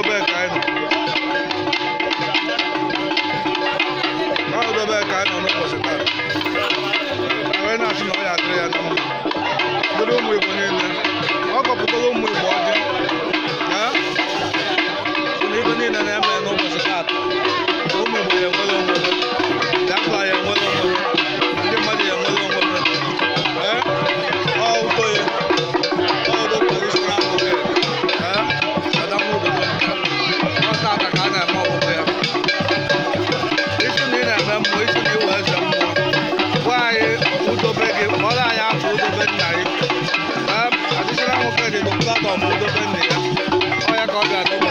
Udobe ka anyị nọ. Ọ Udobe ka anyị nọ n'ụbọchị taa. Wee na-asị na ọ ya adịrị ya na mma. Dịrị ụmụ Igbo niile. Ọ gọpụtara ụmụ Igbo ọjị. Ee? Na ibe niile na-eme n'ụbọchị taata. Ụmụ Igbo ya enwere onwe ha. Biafra ya enwere onwe ha. Ndị mmadụ ya enwere onwe ha. Ee? Ọ udo ya. Ọ udo traditional nwoke. Ee? Adamu Udobe. Ọ taata ka a na-eme ọgbụgbọ ya. Isi na ị na-eme mmụọ, isi na iwe eze mmụọ. Gwa anyị udobe gị, kpọrọ anyị afọ udobe nna gị. Ee, additional nwoke dị the plot of udobe nna ya. Ọ ya ka ọ ga-adị.